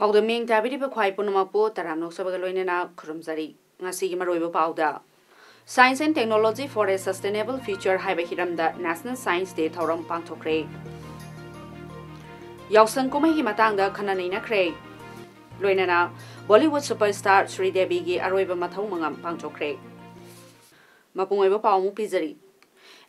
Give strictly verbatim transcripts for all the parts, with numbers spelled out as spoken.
ꯄꯥꯎꯗꯝ ꯃꯤꯡ ꯇꯥꯕꯤꯔꯤꯕ ꯈ꯭ꯋꯥꯏ ꯄꯨꯝꯅꯃꯛꯄꯨ ꯇꯔꯥꯝꯅ ꯑꯣꯛꯆꯕꯒ ꯂꯣꯏꯅꯅ ꯈꯨꯔꯨꯝꯖꯔꯤ꯫ ꯉꯁꯤꯒꯤ ꯃꯔꯨꯑꯣꯏꯕ ꯄꯥꯎꯗ, Science and Technology for a Sustainable Future ꯍꯥꯏꯕ ꯍꯤꯔꯝꯗ National Science Day ꯊꯧꯔꯝ ꯄꯥꯡꯊꯣꯛꯈ꯭ꯔꯦ꯫ ꯌꯥꯎꯁꯪ ꯀꯨꯝꯍꯩꯒꯤ ꯃꯇꯥꯡꯗ ꯈꯟꯅ ꯅꯩꯅꯈ꯭ꯔꯦ꯫ ꯂꯣꯏꯅꯅ Bollywood superstar ꯁ꯭ꯔꯤꯗꯦꯕꯤꯒꯤ ꯑꯔꯣꯏꯕ ꯃꯊꯧ ꯃꯉꯝ ꯄꯥꯡꯊꯣꯛꯈ꯭ꯔꯦ꯫ ꯃꯄꯨꯡ ꯑꯣꯏꯕ ꯄꯥꯎ ꯑꯃꯨꯛ ꯄꯤꯖꯔꯤ꯫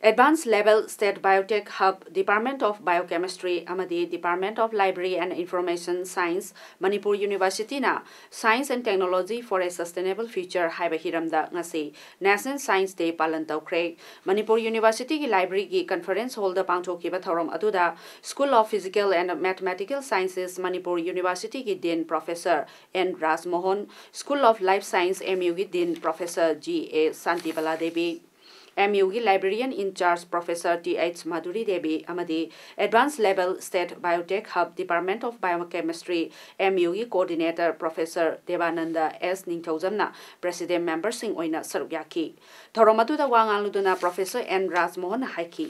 Advanced Level State Biotech Hub, Department of Biochemistry ꯑꯃꯗꯤ Department of Library and Information Science, Manipur ꯌꯨꯅꯤꯚꯔꯁꯤꯇꯤꯅ Science and Technology for a Sustainable Future ꯍꯥꯏꯕ ꯍꯤꯔꯝꯗ ꯉꯁꯤ National Science Day ꯄꯥꯂꯟ ꯇꯧꯈ꯭ꯔꯦ꯫ ꯃꯅꯤꯄꯨꯔ ꯌꯨꯅꯤꯚꯔꯁꯤꯇꯤꯒꯤ ꯂꯥꯏꯕ꯭ꯔꯦꯔꯤꯒꯤ conference hall ꯗ ꯄꯥꯡꯊꯣꯛꯈꯤꯕ ꯊꯧꯔꯝ ꯑꯗꯨꯗ School of Physical and Mathematical Sciences, Manipur ꯌꯨꯅꯤꯚꯔꯁꯤꯇꯤꯒꯤ Dean Professor N Rajmohan, School of Life Science, M ꯌꯨꯒꯤ Dean Professor G A Shantibala Devi, M ꯌꯨꯒꯤ Librarian in Charge Professor T H Madhuri Devi ꯑꯃꯗꯤ Advanced Level State Biotech Hub, Department of Biochemistry, M ꯌꯨꯒꯤ Coordinator Professor Debananda S ꯅꯤꯡꯊꯧꯖꯝꯅ President member ꯁꯤꯡ ꯑꯣꯏꯅ ꯁꯔꯨꯛ ꯌꯥꯈꯤ꯫ ꯊꯧꯔꯝ ꯑꯗꯨꯗ ꯋꯥ ꯉꯥꯡꯂꯗꯨꯅ Professor ꯑꯦꯟ ꯔꯥꯖꯃꯣꯍꯟꯅ ꯍꯥꯏꯈꯤ꯫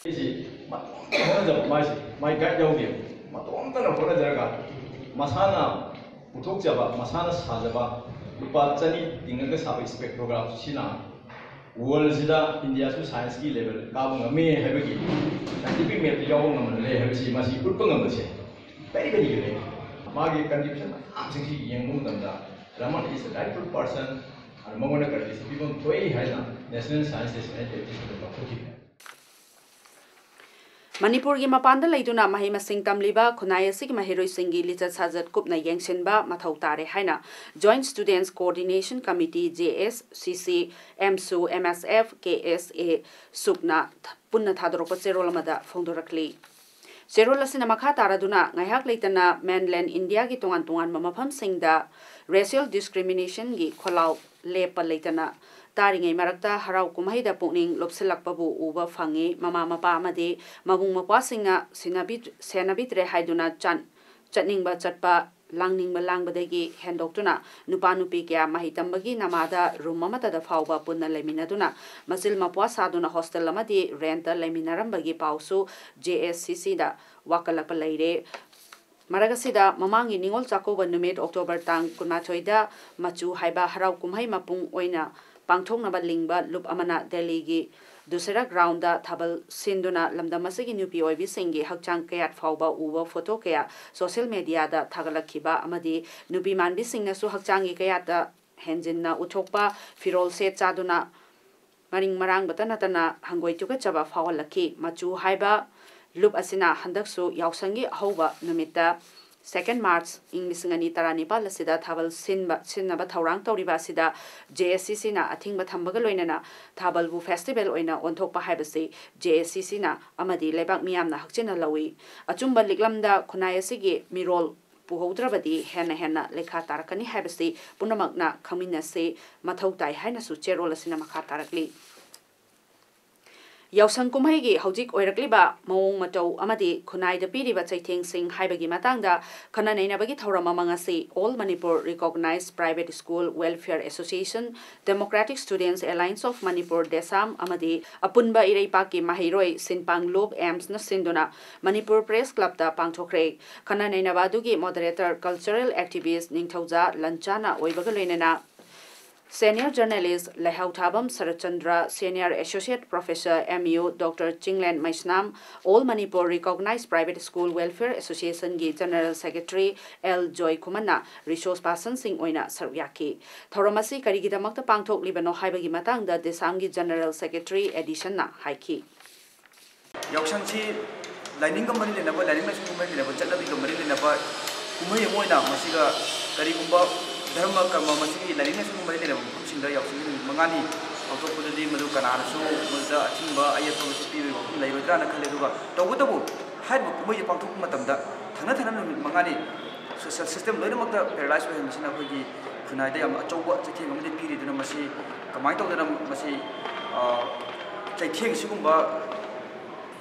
ꯑꯩꯁꯤ ꯃꯇꯣꯝꯇ ꯍꯣꯠꯅꯖꯕ ꯃꯥꯏꯁꯦ, ꯃꯥꯏ guide ꯌꯥꯎꯗꯦꯕ꯫ ꯃꯇꯣꯝꯇꯅ ꯍꯣꯠꯅꯖꯔꯒ ꯃꯁꯥꯅ ꯄꯨꯊꯣꯛꯆꯕ, ꯃꯁꯥꯅ ꯁꯥꯖꯕ, ꯂꯨꯄꯥ ꯆꯅꯤ ꯇꯤꯡꯉꯒ ꯁꯥꯕ spectrograph ꯁꯤꯅ world ꯁꯤꯗ India ꯁꯨ science ꯀꯤ level ꯀꯥꯕ ꯉꯝꯃꯤ ꯍꯥꯏꯕꯒꯤ scientific map ꯇ ꯌꯥꯎꯕ ꯉꯝꯍꯜꯂꯦ ꯍꯥꯏꯕꯁꯤ ꯃꯁꯤ ꯎꯠꯄ ꯉꯝꯕꯁꯦ very, very unique꯫ ꯃꯥꯒꯤ contribution ꯃꯌꯥꯝꯁꯤꯡꯁꯤ ꯌꯦꯡꯕ ꯃꯇꯝꯗ Raman is the rightful person, ꯑꯗꯨ ꯃꯉꯣꯟꯗ credit ꯁꯤ ꯄꯤꯐꯝ ꯊꯣꯛꯏ ꯍꯥꯏꯅ National Science Day ꯁꯨꯃꯥꯏꯅ ꯂꯦꯞꯇꯦ ꯁꯤꯗ ꯂꯧꯊꯣꯛꯈꯤꯕꯅꯦ꯫ ꯃꯅꯤꯄꯨꯔꯒꯤ ꯃꯄꯥꯟꯗ ꯂꯩꯗꯨꯅ ꯃꯍꯩ ꯃꯁꯤꯡ ꯇꯝꯂꯤꯕ ꯈꯨꯟꯅꯥꯏ ꯑꯁꯤꯒꯤ ꯃꯍꯩꯔꯣꯏꯁꯤꯡꯒꯤ ꯂꯤꯆꯠ ꯁꯥꯖꯠ ꯀꯨꯞꯅ ꯌꯦꯡꯁꯤꯟꯕ ꯃꯊꯧ ꯇꯥꯔꯦ ꯍꯥꯏꯅ Joint Students Coordination Committee, J S C ꯁꯤ, ꯑꯦꯝꯁꯨ, ꯑꯦꯝ ꯑꯦꯁ ꯑꯦꯐ, ꯀꯦ ꯑꯦꯁ ꯑꯦ, ꯁꯨꯛꯅ ꯄꯨꯟꯅ ꯊꯥꯗꯣꯔꯛꯄ ꯆꯦꯔꯣꯜ ꯑꯃꯗ ꯐꯣꯡꯗꯣꯔꯛꯂꯤ꯫ ꯆꯦꯔꯣꯜ ꯑꯁꯤꯅ ꯃꯈꯥ ꯇꯥꯔꯗꯨꯅ, ꯉꯥꯏꯍꯥꯛ ꯂꯩꯇꯅ mainland India ꯒꯤ ꯇꯣꯉꯥꯟ ꯇꯣꯉꯥꯟꯕ ꯃꯐꯝꯁꯤꯡꯗ racial discrimination ꯒꯤ ꯈꯣꯜꯂꯥꯎ ꯂꯦꯞꯄ ꯂꯩꯇꯅ ꯇꯥꯔꯤꯉꯩ ꯃꯔꯛꯇ, ꯍꯔꯥꯎ ꯀꯨꯝꯍꯩꯗ ꯄꯨꯛꯅꯤꯡ ꯂꯨꯞꯁꯤꯜꯂꯛꯄꯕꯨ ꯎꯕ ꯐꯪꯉꯤ꯫ ꯃꯃꯥ ꯃꯄꯥ ꯑꯃꯗꯤ ꯃꯕꯨꯡ ꯃꯧꯄ꯭ꯋꯥꯁꯤꯡꯅ ꯁꯤꯟꯅꯕꯤ-, ꯁꯦꯟꯅꯕꯤꯗ꯭ꯔꯦ ꯍꯥꯏꯗꯨꯅ ꯆꯥꯟ-, ꯆꯠꯅꯤꯡꯕ ꯆꯠꯄ, ꯂꯥꯡꯅꯤꯡꯕ ꯂꯥꯡꯕꯗꯒꯤ ꯍꯦꯟꯗꯣꯛꯇꯨꯅ, ꯅꯨꯄꯥ ꯅꯨꯄꯤ ꯀꯌꯥ ꯃꯍꯩ ꯇꯝꯕꯒꯤ ꯅꯃꯥꯗ room ꯑꯃꯠꯇꯗ ꯐꯥꯎꯕ ꯄꯨꯟꯅ ꯂꯩꯃꯤꯟꯅꯗꯨꯅ, ꯃꯆꯤꯜ ꯃꯄ꯭ꯋꯥ ꯁꯥꯗꯨꯅ hostel ꯑꯃꯗꯤ rent ꯂꯩꯃꯤꯟꯅꯔꯝꯕꯒꯤ ꯄꯥꯎꯁꯨ J S C C ꯗ ꯋꯥꯀꯠꯂꯛꯄ ꯂꯩꯔꯦ꯫ ꯃꯔꯛ ꯑꯁꯤꯗ, ꯃꯃꯥꯡꯒꯤ ꯅꯤꯉꯣꯜ ꯆꯥꯛꯀꯧꯕ ꯅꯨꯃꯤꯠ October ꯇꯥꯡ ꯀꯨꯟꯃꯥꯊꯣꯏꯗ ꯃꯆꯨ ꯍꯥꯏꯕ ꯍꯔꯥꯎ ꯀꯨꯝꯍꯩ ꯃꯄꯨꯡ ꯑꯣꯏꯅ ꯄꯥꯡꯊꯣꯛꯅꯕ ꯂꯤꯡꯕ ꯂꯨꯞ ꯑꯃꯅ ꯗꯦꯜꯂꯤꯒꯤ ꯗꯨꯁꯦꯔꯥ ground ꯊꯥꯕꯜ ꯁꯤꯟꯗꯨꯅ ꯂꯝꯗꯝ ꯑꯁꯤꯒꯤ ꯅꯨꯄꯤ ꯑꯣꯏꯕꯤꯁꯤꯡꯒꯤ ꯍꯛꯆꯥꯡ ꯀꯌꯥꯠ ꯐꯥꯎꯕ ꯎꯕ photo ꯀꯌꯥ social media ꯗ ꯊꯥꯒꯠꯂꯛꯈꯤꯕ ꯑꯃꯗꯤ ꯅꯨꯄꯤ ꯃꯥꯟꯕꯤꯁꯤꯡꯅꯁꯨ ꯍꯛꯆꯥꯡꯒꯤ ꯀꯌꯥꯠꯇ ꯍꯦꯟꯖꯤꯟꯅ ꯎꯠꯊꯣꯛꯄ ꯐꯤꯔꯣꯜ ꯁꯦꯠ ꯆꯥꯗꯨꯅ ꯃꯔꯤꯡ ꯃꯔꯥꯡꯕꯇ ꯅꯠꯇꯅ ꯍꯪꯒꯣꯏ ꯇꯨꯀꯠꯆꯕ ꯐꯥꯎꯍꯜꯂꯛꯈꯤ꯫ ꯃꯆꯨ ꯍꯥꯏꯕ ꯂꯨꯞ ꯑꯁꯤꯅ ꯍꯟꯗꯛꯁꯨ ꯌꯥꯎꯁꯪꯒꯤ ꯑꯍꯧꯕ ꯅꯨꯃꯤꯠꯇ, second March, ꯏꯪ ꯂꯤꯁꯤꯡ ꯑꯅꯤ ꯇꯔꯥꯅꯤꯄꯥꯜ ꯑꯁꯤꯗ ꯊꯥꯕꯜ ꯁꯤꯟꯕ, ꯁꯤꯟꯅꯕ ꯊꯧꯔꯥꯡ ꯇꯧꯔꯤꯕ ꯑꯁꯤꯗ J S C C ꯅ ꯑꯊꯤꯡꯕ ꯊꯝꯕꯒ ꯂꯣꯏꯅꯅ ꯊꯥꯕꯜꯕꯨ festival ꯑꯣꯏꯅ ꯑꯣꯟꯊꯣꯛꯄ ꯍꯥꯏꯕꯁꯤ J S C C ꯅ ꯑꯃꯗꯤ ꯂꯩꯕꯥꯛ ꯃꯤꯌꯥꯝꯅ ꯍꯛꯆꯤꯟꯅ ꯂꯧꯏ꯫ ꯑꯆꯨꯝꯕ ꯂꯤꯛꯂꯝꯗ ꯈꯨꯟꯅꯥꯏ ꯑꯁꯤꯒꯤ ꯃꯤꯔꯣꯜ ꯄꯨꯍꯧꯗ꯭ꯔꯕꯗꯤ ꯍꯦꯟꯅ ꯍꯦꯟꯅ ꯂꯩꯈꯥ ꯇꯥꯔꯛꯀꯅꯤ ꯍꯥꯏꯕꯁꯤ ꯄꯨꯝꯅꯃꯛꯅ ꯈꯪꯃꯤꯟꯅꯁꯤ ꯃꯊꯧ ꯇꯥꯏ ꯍꯥꯏꯅꯁꯨ ꯆꯦꯔꯣꯜ ꯑꯁꯤꯅ ꯃꯈꯥ ꯇꯥꯔꯛꯂꯤ꯫ ꯌꯥꯎꯁꯪ ꯀꯨꯝꯍꯩꯒꯤ ꯍꯧꯖꯤꯛ ꯑꯣꯏꯔꯛꯂꯤꯕ ꯃꯑꯣꯡ ꯃꯇꯧ ꯑꯃꯗꯤ ꯈꯨꯟꯅꯥꯏꯗ ꯄꯤꯔꯤꯕ ꯆꯩꯊꯦꯡꯁꯤꯡ ꯍꯥꯏꯕꯒꯤ ꯃꯇꯥꯡꯗ ꯈꯟꯅ ꯅꯩꯅꯕꯒꯤ ꯊꯧꯔꯝ ꯑꯃ ꯉꯁꯤ All Manipur Recognized Private School Welfare Association, Democratic Students Alliance of Manipur, DESAM, ꯑꯃꯗꯤ ꯑꯄꯨꯟꯕ ꯏꯔꯩꯄꯥꯛꯀꯤ ꯃꯍꯩꯔꯣꯏ ꯁꯤꯟꯄꯥꯡ ꯂꯨꯞ, AMPS ꯅ ꯁꯤꯟꯗꯨꯅ Manipur Press Club ꯇ ꯄꯥꯡꯊꯣꯛꯈ꯭ꯔꯦ꯫ ꯈꯟꯅ ꯅꯩꯅꯕ ꯑꯗꯨꯒꯤ moderator cultural activist ꯅꯤꯡꯊꯧꯖꯥ ꯂꯟꯆꯥꯅ ꯑꯣꯏꯕꯒ ꯂꯣꯏꯅꯅ senior journalist ꯂꯩꯍꯥꯎꯊꯥꯕꯝ Saratchandra, senior associate professor M U Doctor Chinglen ꯃꯩꯁꯅꯥꯝ, All Manipur Recognized Private School Welfare Association ꯒꯤ general secretary L ꯖꯣꯏ ꯈꯨꯃꯟꯅ resource person ꯁꯤꯡ ꯑꯣꯏꯅ ꯁꯔꯨꯛ ꯌꯥꯈꯤ꯫ ꯊꯧꯔꯝ ꯑꯁꯤ ꯀꯔꯤꯒꯤꯗꯃꯛꯇ ꯄꯥꯡꯊꯣꯛꯂꯤꯕꯅꯣ ꯍꯥꯏꯕꯒꯤ ꯃꯇꯥꯡꯗ DESAM ꯒꯤ general secretary ꯑꯦꯗꯤꯁꯟꯅ ꯍꯥꯏꯈꯤ꯫ ꯌꯥꯎꯁꯪꯁꯤ ꯂꯥꯏꯅꯤꯡꯒ ꯃꯔꯤ ꯂꯩꯅꯕ, ꯂꯥꯏꯅꯤꯡ ꯂꯥꯏꯁꯣꯟꯒ ꯃꯔꯤ ꯂꯩꯅꯕ, ꯆꯠꯅꯕꯤꯒ ꯃꯔꯤ ꯂꯩꯅꯕ ꯀꯨꯝꯍꯩ ꯑꯃ ꯑꯣꯏꯅ ꯃꯁꯤꯒ ꯀꯔꯤꯒꯨꯝꯕ ꯙꯔꯃ ꯀꯔꯃ, ꯃꯁꯤꯒꯤ ꯂꯥꯏꯅꯤꯡ ꯂꯥꯏꯁꯣꯟꯒ ꯃꯔꯤ ꯂꯩꯅꯕ ꯃꯐꯝꯁꯤꯡꯗ ꯌꯥꯎꯁꯪꯒꯤ ꯅꯨꯃꯤꯠ ꯃꯉꯥꯅꯤ ꯄꯥꯡꯊꯣꯛꯄꯗꯗꯤ ꯃꯗꯨ ꯀꯅꯥꯅꯁꯨ ꯃꯗꯨꯗ ꯑꯊꯤꯡꯕ ꯑꯌꯦꯠꯄ ꯃꯁꯛ ꯄꯤꯕꯒꯤ ꯋꯥꯐꯝ ꯂꯩꯔꯣꯏꯗ꯭ꯔꯥꯅ ꯈꯜꯂꯤ꯫ ꯑꯗꯨꯒ ꯇꯧꯕꯇꯕꯨ ꯍꯥꯏꯔꯤꯕ ꯀꯨꯝꯍꯩꯁꯦ ꯄꯥꯡꯊꯣꯛꯄ ꯃꯇꯝꯗ ꯊꯪꯅ ꯊꯪꯅꯅ ꯅꯨꯃꯤꯠ ꯃꯉꯥꯅꯤ social system ꯂꯣꯏꯅꯃꯛꯇ paralyze ꯑꯣꯏꯍꯟꯕꯁꯤꯅ ꯑꯩꯈꯣꯏꯒꯤ ꯈꯨꯟꯅꯥꯏꯗ ꯌꯥꯝ ꯑꯆꯧꯕ ꯆꯩꯊꯦꯡ ꯑꯃꯗꯤ ꯄꯤꯔꯤ꯫ ꯑꯗꯨꯅ ꯃꯁꯤ ꯀꯃꯥꯏꯅ ꯇꯧꯗꯅ ꯃꯁꯤ, ꯑ, ꯆꯩꯊꯦꯡ ꯁꯤꯒꯨꯝꯕ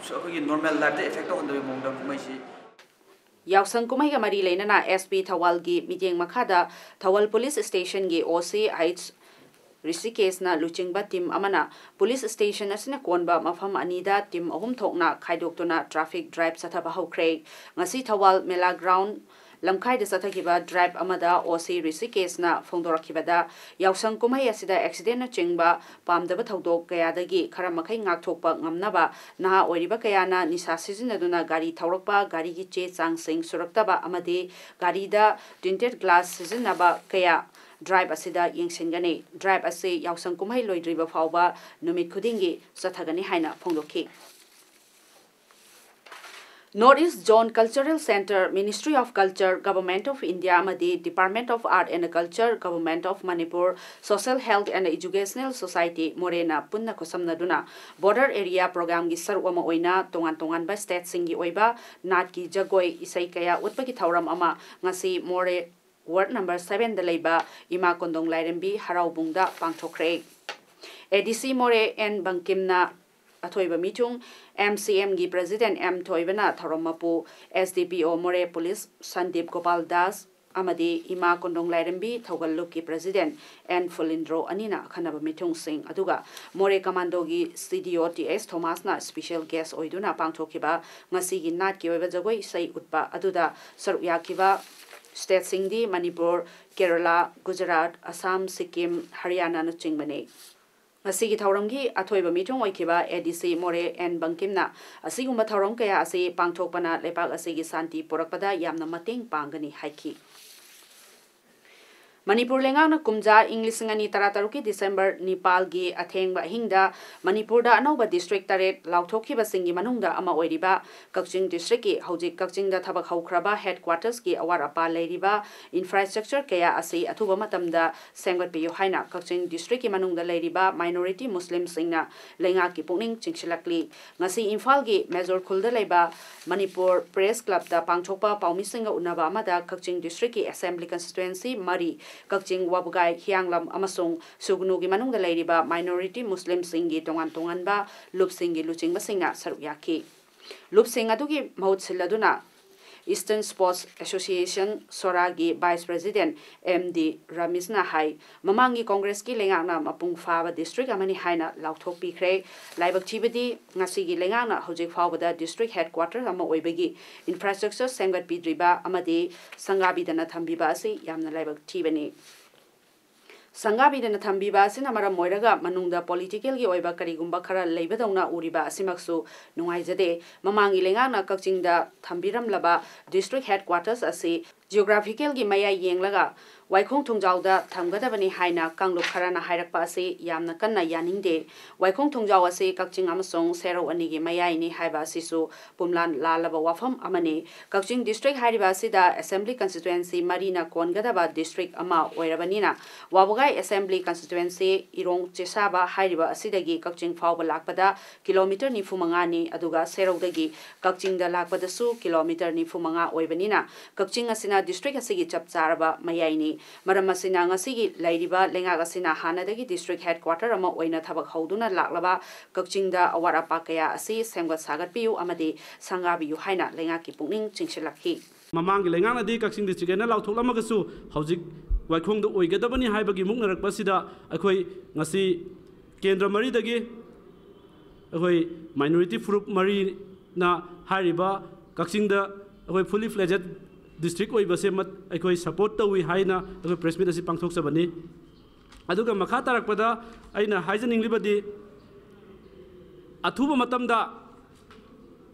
ꯑꯩꯈꯣꯏꯒꯤ normal lifeꯇ effect ꯇꯧꯍꯟꯗꯕꯒꯤ ꯃꯑꯣꯡꯗ ꯀꯨꯝꯍꯩꯁꯤ ꯌꯥꯎꯁꯪ ꯀꯨꯝꯍꯩꯒ ꯃꯔꯤ ꯂꯩꯅꯅ S P ꯊꯧꯕꯥꯜꯒꯤ ꯃꯤꯠꯌꯦꯡ ꯃꯈꯥꯗ Thoubal police stationꯒꯤ O C H ꯔꯤꯁꯤꯀꯦꯁꯅ ꯂꯨꯆꯤꯡꯕ team ꯑꯃꯅ police station ꯑꯁꯤꯅ ꯀꯣꯟꯕ ꯃꯐꯝ ꯑꯅꯤꯗ team ꯑꯍꯨꯝ ꯊꯣꯛꯅ ꯈꯥꯏꯗꯣꯛꯇꯨꯅ traffic drive ꯆꯠꯊꯕ ꯍꯧꯈ꯭ꯔꯦ꯫ ꯉꯁꯤ ꯊꯧꯕꯥꯜ ꯃꯦꯂꯥ ground ꯂꯝꯈꯥꯏꯗ ꯆꯠꯊꯈꯤꯕ drive ꯑꯃꯗ O C ꯔꯤꯁꯤꯀꯦꯁꯅ ꯐꯣꯡꯗꯣꯔꯛꯈꯤꯕꯗ, ꯌꯥꯎꯁꯪ ꯀꯨꯝꯍꯩ ꯑꯁꯤꯗ accidentꯅꯆꯤꯡꯕ ꯄꯥꯝꯗꯕ ꯊꯧꯗꯣꯛ ꯀꯌꯥꯗꯒꯤ ꯈꯔ ꯃꯈꯩ ꯉꯥꯛꯊꯣꯛꯄ ꯉꯝꯅꯕ ꯅꯍꯥ ꯑꯣꯏꯔꯤꯕ ꯀꯌꯥꯅ ꯅꯤꯁꯥ ꯁꯤꯖꯤꯟꯅꯗꯨꯅ ꯒꯥꯔꯤ ꯊꯧꯔꯛꯄ, ꯒꯥꯔꯤꯒꯤ ꯆꯦ ꯆꯥꯡꯁꯤꯡ ꯁꯨꯔꯛꯇꯕ ꯑꯃꯗꯤ ꯒꯥꯔꯤꯗ tinted glass ꯁꯤꯖꯤꯟꯅꯕ ꯀꯌꯥ drive ꯑꯁꯤꯗ ꯌꯦꯡꯁꯤꯟꯒꯅꯤ꯫ Drive ꯑꯁꯤ ꯌꯥꯎꯁꯪ ꯀꯨꯝꯍꯩ ꯂꯣꯏꯗ꯭ꯔꯤꯕ ꯐꯥꯎꯕ ꯅꯨꯃꯤꯠ ꯈꯨꯗꯤꯡꯒꯤ ꯆꯠꯊꯒꯅꯤ ꯍꯥꯏꯅ ꯐꯣꯡꯗꯣꯛꯈꯤ꯫ North East Zone Cultural Centre, Ministry of Culture, Government of India ꯑꯃꯗꯤ Department of Art and Culture, Government of Manipur, Social Health and Educational Society ꯃꯣꯔꯦꯅ ꯄꯨꯟꯅ ꯈꯨꯠꯁꯝꯅꯗꯨꯅ border area programꯒꯤ ꯁꯔꯨꯛ ꯑꯃ ꯑꯣꯏꯅ ꯇꯣꯉꯥꯟ ꯇꯣꯉꯥꯟꯕ stateꯁꯤꯡꯒꯤ ꯑꯣꯏꯕ ꯅꯥꯠꯀꯤ ꯖꯒꯣꯏ ꯏꯁꯩ ꯀꯌꯥ ꯎꯠꯄꯒꯤ ꯊꯧꯔꯝ ꯑꯃ ꯉꯁꯤ ꯃꯣꯔꯦ ward number sevenꯗ ꯂꯩꯕ ꯏꯃꯥ ꯀꯣꯟꯗꯣꯡ ꯂꯥꯏꯔꯦꯝꯕꯤ ꯍꯔꯥꯎꯕꯨꯡꯗ ꯄꯥꯡꯊꯣꯛꯈ꯭ꯔꯦ꯫ A D C ꯃꯣꯔꯦ N ꯕꯪꯀꯤꯝꯅ ꯑꯊꯣꯏꯕ ꯃꯤꯊꯨꯡ, M C Mꯒꯤ President M ꯊꯣꯏꯕꯅ ꯊꯧꯔꯝ ꯃꯄꯨ, S D P O ꯃꯣꯔꯦ Police ꯁꯟꯗꯤꯞ ꯒꯣꯄꯥꯜ ꯗꯥꯁ ꯑꯃꯗꯤ ꯏꯃꯥ ꯀꯣꯟꯗꯣꯡ ꯂꯥꯏꯔꯦꯝꯕꯤ ꯊꯧꯒꯜ ꯂꯨꯞꯀꯤ President N ꯐꯨꯂꯤꯟꯗ꯭ꯔꯣ ꯑꯅꯤꯅ ꯑꯈꯟꯅꯕ ꯃꯤꯊꯨꯡꯁꯤꯡ, ꯑꯗꯨꯒ ꯃꯣꯔꯦ Commandoꯒꯤ C D O T S ꯊꯣꯃꯥꯁꯅ special guest ꯑꯣꯏꯗꯨꯅ ꯄꯥꯡꯊꯣꯛꯈꯤꯕ ꯉꯁꯤꯒꯤ ꯅꯥꯠꯀꯤ ꯑꯣꯏꯕ ꯖꯒꯣꯏ ꯏꯁꯩ ꯎꯠꯄ ꯑꯗꯨꯗ ꯁꯔꯨꯛ ꯌꯥꯈꯤꯕ stateꯁꯤꯡꯗꯤ ꯃꯅꯤꯄꯨꯔ, ꯀꯦꯔꯂꯥ, ꯒꯨꯖꯔꯥꯠ, ꯑꯁꯥꯝ, ꯁꯤꯛꯀꯤꯝ, ꯍꯔꯤꯌꯥꯅꯥꯅꯆꯤꯡꯕꯅꯤ꯫ ꯉꯁꯤꯒꯤ ꯊꯧꯔꯝꯒꯤ ꯑꯊꯣꯏꯕ ꯃꯤꯊꯨꯡ ꯑꯣꯏꯈꯤꯕ A D C ꯃꯣꯔꯦ N ꯕꯪꯀꯤꯝꯅ ꯑꯁꯤꯒꯨꯝꯕ ꯊꯧꯔꯝ ꯀꯌꯥ ꯑꯁꯤ ꯄꯥꯡꯊꯣꯛꯄꯅ ꯂꯩꯕꯥꯛ ꯑꯁꯤꯒꯤ ꯁꯥꯟꯇꯤ ꯄꯨꯔꯛꯄꯗ ꯌꯥꯝꯅ ꯃꯇꯦꯡ ꯄꯥꯡꯒꯅꯤ ꯍꯥꯏꯈꯤ꯫ ꯃꯅꯤꯄꯨꯔ ꯂꯩꯉꯥꯛꯅ ꯀꯨꯝꯖꯥ ꯏꯪ ꯂꯤꯁꯤꯡ ꯑꯅꯤ ꯇꯔꯥꯇꯔꯨꯛꯀꯤ ꯗꯤꯁꯦꯝꯕꯔ ꯅꯤꯄꯥꯜꯒꯤ ꯑꯊꯦꯡꯕ ꯑꯍꯤꯡꯗ ꯃꯅꯤꯄꯨꯔꯗ ꯑꯅꯧꯕ ꯗꯤꯁꯇ꯭ꯔꯤꯛ ꯇꯔꯦꯠ ꯂꯥꯎꯊꯣꯛꯈꯤꯕꯁꯤꯡꯒꯤ ꯃꯅꯨꯡꯗ ꯑꯃ ꯑꯣꯏꯔꯤꯕ ꯀꯛꯆꯤꯡ ꯗꯤꯁꯇ꯭ꯔꯤꯛꯀꯤ, ꯍꯧꯖꯤꯛ ꯀꯛꯆꯤꯡꯗ ꯊꯕꯛ ꯍꯧꯈ꯭ꯔꯕ ꯍꯦꯗꯀ꯭ꯋꯥꯇꯔꯁꯀꯤ ꯑꯋꯥꯠ ꯑꯄꯥ ꯂꯩꯔꯤꯕ ꯏꯟꯐ꯭ꯔꯥꯁ꯭ꯇ꯭ꯔꯛꯆꯔ ꯀꯌꯥ ꯑꯁꯤ ꯑꯊꯨꯕ ꯃꯇꯝꯗ ꯁꯦꯝꯒꯠꯄꯤꯌꯨ ꯍꯥꯏꯅ ꯀꯛꯆꯤꯡ ꯗꯤꯁꯇ꯭ꯔꯤꯛꯀꯤ ꯃꯅꯨꯡꯗ ꯂꯩꯔꯤꯕ ꯃꯥꯏꯅꯣꯔꯤꯇꯤ ꯃꯨꯁꯂꯤꯝꯁꯤꯡꯅ ꯂꯩꯉꯥꯛꯀꯤ ꯄꯨꯛꯅꯤꯡ ꯆꯤꯡꯁꯤꯜꯂꯛꯂꯤ꯫ ꯉꯁꯤ ꯏꯝꯐꯥꯜꯒꯤ ꯃꯦꯖꯣꯔ ꯈꯨꯜꯗ ꯂꯩꯕ ꯃꯅꯤꯄꯨꯔ ꯄ꯭ꯔꯦꯁ ꯀ꯭ꯂꯕꯇ ꯄꯥꯡꯊꯣꯛꯄ ꯄꯥꯎꯃꯤꯁꯤꯡꯒ ꯎꯅꯕ ꯑꯃꯗ ꯀꯛꯆꯤꯡ ꯗꯤꯁꯇ꯭ꯔꯤꯛꯀꯤ ꯑꯦꯁꯦꯝꯕ꯭ꯂꯤ ꯀꯟꯁꯇꯤꯇ꯭ꯋꯦꯟꯁꯤ ꯃꯔꯤ, ꯀꯛꯆꯤꯡ, ꯋꯥꯕꯒꯥꯏ, ꯍꯤꯌꯥꯡꯂꯝ ꯑꯃꯁꯨꯡ ꯁꯨꯒꯅꯨꯒꯤ ꯃꯅꯨꯡꯗ ꯂꯩꯔꯤꯕ ꯃꯥꯏꯅꯣꯔꯤꯇꯤ ꯃꯨꯁꯂꯤꯝꯁꯤꯡꯒꯤ ꯇꯣꯉꯥꯟ ꯇꯣꯉꯥꯟꯕ ꯂꯨꯞꯁꯤꯡꯒꯤ ꯂꯨꯆꯤꯡꯕꯁꯤꯡꯅ ꯁꯔꯨꯛ ꯌꯥꯈꯤ꯫ ꯂꯨꯞꯁꯤꯡ ꯑꯗꯨꯒꯤ ꯃꯍꯨꯠ ꯁꯤꯜꯂꯗꯨꯅ Eastern Sports Association, ꯁꯣꯔꯥꯒꯤ ꯚꯥꯏꯁ ꯄ꯭ꯔꯦꯁꯤꯗꯦꯟꯠ ꯑꯦꯝ ꯗꯤ ꯔꯃꯤꯁꯅ ꯍꯥꯏ, ꯃꯃꯥꯡꯒꯤ ꯀꯣꯡꯒ꯭ꯔꯦꯁꯀꯤ ꯂꯩꯉꯥꯛꯅ ꯃꯄꯨꯡ ꯐꯥꯕ ꯗꯤꯁꯇ꯭ꯔꯤꯛ ꯑꯃꯅꯤ ꯍꯥꯏꯅ ꯂꯥꯎꯊꯣꯛꯄꯤꯈ꯭ꯔꯦ꯫ ꯂꯥꯏꯕꯛ ꯊꯤꯕꯗꯤ, ꯉꯁꯤꯒꯤ ꯂꯩꯉꯥꯛꯅ ꯍꯧꯖꯤꯛ ꯐꯥꯎꯕꯗ ꯗꯤꯁꯇ꯭ꯔꯤꯛ ꯍꯦꯗꯀ꯭ꯋꯥꯇꯔ ꯑꯃ ꯑꯣꯏꯕꯒꯤ ꯏꯟꯐ꯭ꯔꯥꯁ꯭ꯇ꯭ꯔꯛꯆꯔ ꯁꯦꯝꯒꯠꯄꯤꯗ꯭ꯔꯤꯕ ꯑꯃꯗꯤ ꯁꯪꯒꯥꯕꯤꯗꯅ ꯊꯝꯕꯤꯕ ꯑꯁꯤ ꯌꯥꯝꯅ ꯂꯥꯏꯕꯛ ꯊꯤꯕꯅꯤ꯫ ꯁꯪꯒꯥꯕꯤꯗꯅ ꯊꯝꯕꯤꯕ ꯑꯁꯤꯅ ꯃꯔꯝ ꯑꯣꯏꯔꯒ ꯃꯅꯨꯡꯗ ꯄꯣꯂꯤꯇꯤꯀꯦꯜꯒꯤ ꯑꯣꯏꯕ ꯀꯔꯤꯒꯨꯝꯕ ꯈꯔ ꯂꯩꯕꯗꯧꯅ ꯎꯔꯤꯕ ꯑꯁꯤꯃꯛꯁꯨ ꯅꯨꯡꯉꯥꯏꯖꯗꯦ꯫ ꯃꯃꯥꯡꯒꯤ ꯂꯩꯉꯥꯛꯅ ꯀꯛꯆꯤꯡꯗ ꯊꯝꯕꯤꯔꯝꯂꯕ ꯗꯤꯁꯇ꯭ꯔꯤꯛ ꯍꯦꯗꯀ꯭ꯋꯥꯇꯔꯁ ꯑꯁꯤ ꯖꯤꯑꯣꯒ꯭ꯔꯥꯐꯤꯀꯦꯜꯒꯤ ꯃꯌꯥꯏ ꯌꯦꯡꯂꯒ ꯋꯥꯏꯈꯣꯡ ꯊꯣꯡꯖꯥꯎꯗ ꯊꯝꯒꯗꯕꯅꯤ ꯍꯥꯏꯅ ꯀꯥꯡꯂꯨꯞ ꯈꯔꯅ ꯍꯥꯏꯔꯛꯄ ꯑꯁꯤ ꯌꯥꯝꯅ ꯀꯟꯅ ꯌꯥꯅꯤꯡꯗꯦ꯫ ꯋꯥꯏꯈꯣꯡ ꯊꯣꯡꯖꯥꯎ ꯑꯁꯤ ꯀꯛꯆꯤꯡ ꯑꯃꯁꯨꯡ ꯁꯦꯔꯧ ꯑꯅꯤꯒꯤ ꯃꯌꯥꯏꯅꯤ ꯍꯥꯏꯕ ꯑꯁꯤꯁꯨ ꯄꯨꯝꯂꯥꯟ ꯂꯥꯜꯂꯕ ꯋꯥꯐꯝ ꯑꯃꯅꯤ꯫ ꯀꯛꯆꯤꯡ ꯗꯤꯁꯇ꯭ꯔꯤꯛ ꯍꯥꯏꯔꯤꯕ ꯑꯁꯤꯗ ꯑꯦꯁꯦꯝꯕ꯭ꯂꯤ ꯀꯟꯁꯇꯤꯇ꯭ꯋꯦꯟꯁꯤ ꯃꯔꯤꯅ ꯀꯣꯟꯒꯗꯕ ꯗꯤꯁꯇ꯭ꯔꯤꯛ ꯑꯃ ꯑꯣꯏꯔꯕꯅꯤꯅ, ꯋꯥꯕꯒꯥꯏ ꯑꯦꯁꯦꯝꯕ꯭ꯂꯤ ꯀꯟꯁꯇꯤꯇ꯭ꯋꯦꯟꯁꯤ ꯏꯔꯣꯡ ꯆꯦꯁꯥꯕ ꯍꯥꯏꯔꯤꯕ ꯑꯁꯤꯗꯒꯤ ꯀꯛꯆꯤꯡ ꯐꯥꯎꯕ ꯂꯥꯛꯄꯗ ꯀꯤꯂꯣꯃꯤꯇꯔ ꯅꯤꯐꯨ ꯃꯉꯥꯅꯤ, ꯑꯗꯨꯒ ꯁꯦꯔꯧꯗꯒꯤ ꯀꯛꯆꯤꯡꯗ ꯂꯥꯛꯄꯗꯁꯨ ꯀꯤꯂꯣꯃꯤꯇꯔ ꯅꯤꯐꯨ ꯃꯉꯥ ꯑꯣꯏꯕꯅꯤꯅ, ꯀꯛꯆꯤꯡ ꯑꯁꯤꯅ ꯗꯤꯁꯇ꯭ꯔꯤꯛ ꯑꯁꯤꯒꯤ ꯆꯞ ꯆꯥꯔꯕ ꯃꯌꯥꯏꯅꯤ꯫ ꯃꯔꯝ ꯑꯁꯤꯅ, ꯉꯁꯤꯒꯤ ꯂꯩꯔꯤꯕ ꯂꯩꯉꯥꯛ ꯑꯁꯤꯅ ꯍꯥꯟꯅꯗꯒꯤ ꯗꯤꯁꯇ꯭ꯔꯤꯛ ꯍꯦꯗꯀ꯭ꯋꯥꯇꯔ ꯑꯃ ꯑꯣꯏꯅ ꯊꯕꯛ ꯍꯧꯗꯨꯅ ꯂꯥꯛꯂꯕ ꯀꯛꯆꯤꯡꯗ ꯑꯋꯥꯠ ꯑꯄꯥ ꯀꯌꯥ ꯑꯁꯤ ꯁꯦꯝꯒꯠ ꯁꯥꯒꯠꯄꯤꯌꯨ ꯑꯃꯗꯤ ꯁꯪꯒꯥꯕꯤꯌꯨ ꯍꯥꯏꯅ ꯂꯩꯉꯥꯛꯀꯤ ꯄꯨꯛꯅꯤꯡ ꯆꯤꯡꯁꯤꯜꯂꯛꯈꯤ꯫ ꯃꯃꯥꯡꯒꯤ ꯂꯩꯉꯥꯛꯅꯗꯤ ꯀꯛꯆꯤꯡ ꯗꯤꯁꯇ꯭ꯔꯤꯛ ꯍꯥꯏꯅ ꯂꯥꯎꯊꯣꯛꯂꯝꯃꯒꯁꯨ, ꯍꯧꯖꯤꯛ ꯋꯥꯏꯈꯣꯡꯗ ꯑꯣꯏꯒꯗꯕꯅꯤ ꯍꯥꯏꯕꯒꯤ ꯃꯨꯛꯅꯔꯛꯄ ꯑꯁꯤꯗ, ꯑꯩꯈꯣꯏ ꯉꯁꯤ ꯀꯦꯟꯗ꯭ꯔ ꯃꯔꯤꯗꯒꯤ ꯑꯩꯈꯣꯏ ꯃꯥꯏꯅꯣꯔꯤꯇꯤ ꯐꯨꯔꯨꯞ ꯃꯔꯤꯅ ꯍꯥꯏꯔꯤꯕ ꯀꯛꯆꯤꯡꯗ ꯑꯩꯈꯣꯏ ꯐꯨꯜꯂꯤ ꯐ꯭ꯂꯦꯖꯦꯠ ꯗꯤꯁꯇ꯭ꯔꯤꯛ ꯑꯣꯏꯕꯁꯦ ꯃꯠ-, ꯑꯩꯈꯣꯏ ꯁꯄꯣꯔꯠ ꯇꯧꯏ ꯍꯥꯏꯅ ꯑꯩꯈꯣꯏ ꯄ꯭ꯔꯦꯁ ꯃꯤꯠ ꯑꯁꯤ ꯄꯥꯡꯊꯣꯛꯆꯕꯅꯤ꯫ ꯑꯗꯨꯒ ꯃꯈꯥ ꯇꯥꯔꯛꯄꯗ ꯑꯩꯅ ꯍꯥꯏꯖꯅꯤꯡꯂꯤꯕꯗꯤ, ꯑꯊꯨꯕ ꯃꯇꯝꯗ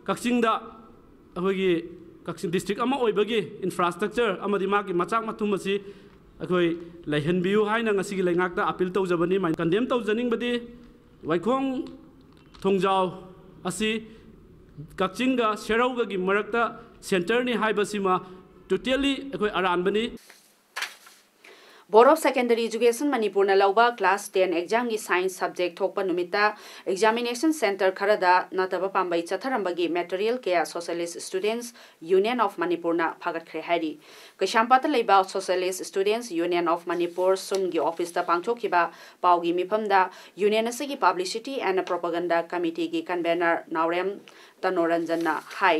ꯀꯛꯆꯤꯡꯗ ꯑꯩꯈꯣꯏꯒꯤ ꯀꯛꯆꯤꯡ ꯗꯤꯁꯇ꯭ꯔꯤꯛ ꯑꯃ ꯑꯣꯏꯕꯒꯤ ꯏꯟꯐ꯭ꯔꯥꯁ꯭ꯇ꯭ꯔꯛꯆꯔ ꯑꯃꯗꯤ ꯃꯥꯒꯤ ꯃꯆꯥꯛ ꯃꯊꯨꯝ ꯑꯁꯤ ꯑꯩꯈꯣꯏ ꯂꯩꯍꯟꯕꯤꯌꯨ ꯍꯥꯏꯅ ꯉꯁꯤꯒꯤ ꯂꯩꯉꯥꯛꯇ ꯑꯄꯤꯜ ꯇꯧꯖꯕꯅꯤ꯫ ꯀꯟꯗꯦꯝ ꯇꯧꯖꯅꯤꯡꯕꯗꯤ ꯋꯥꯏꯈꯣꯡ ꯊꯣꯡꯖꯥꯎ ꯑꯁꯤ ꯀꯛꯆꯤꯡꯒ ꯁꯦꯔꯧꯒꯒꯤ ꯃꯔꯛꯇ ꯁꯦꯟꯇꯔꯅꯤ ꯍꯥꯏꯕꯁꯤꯃ ꯇꯣꯇꯦꯜꯂꯤ ꯑꯩꯈꯣꯏ ꯑꯔꯥꯟꯕꯅꯤ꯫ Board of Secondary Education ꯃꯅꯤꯄꯨꯔꯅ ꯂꯧꯕ class ten examꯒꯤ science subject ꯊꯣꯛꯄ ꯅꯨꯃꯤꯠꯇ examination centre ꯈꯔꯗ ꯅꯠꯇꯕ ꯄꯥꯝꯕꯩ ꯆꯠꯊꯔꯝꯕꯒꯤ material ꯀꯌꯥ Socialist Students Union of ꯃꯅꯤꯄꯨꯔꯅ ꯐꯥꯒꯠꯈ꯭ꯔꯦ ꯍꯥꯏꯔꯤ꯫ ꯀꯩꯁꯥꯝꯄꯥꯠꯇ ꯂꯩꯕ Socialist Students Union of Manipur, ꯁꯨꯝꯒꯤ officeꯇ ꯄꯥꯡꯊꯣꯛꯈꯤꯕ ꯄꯥꯎꯒꯤ ꯃꯤꯐꯝꯗ union ꯑꯁꯤꯒꯤ Publicity and Propaganda Committeeꯒꯤ convener ꯅꯥꯎꯔꯦꯝ ꯇꯅꯣꯔꯟꯖꯟꯅ ꯍꯥꯏ꯫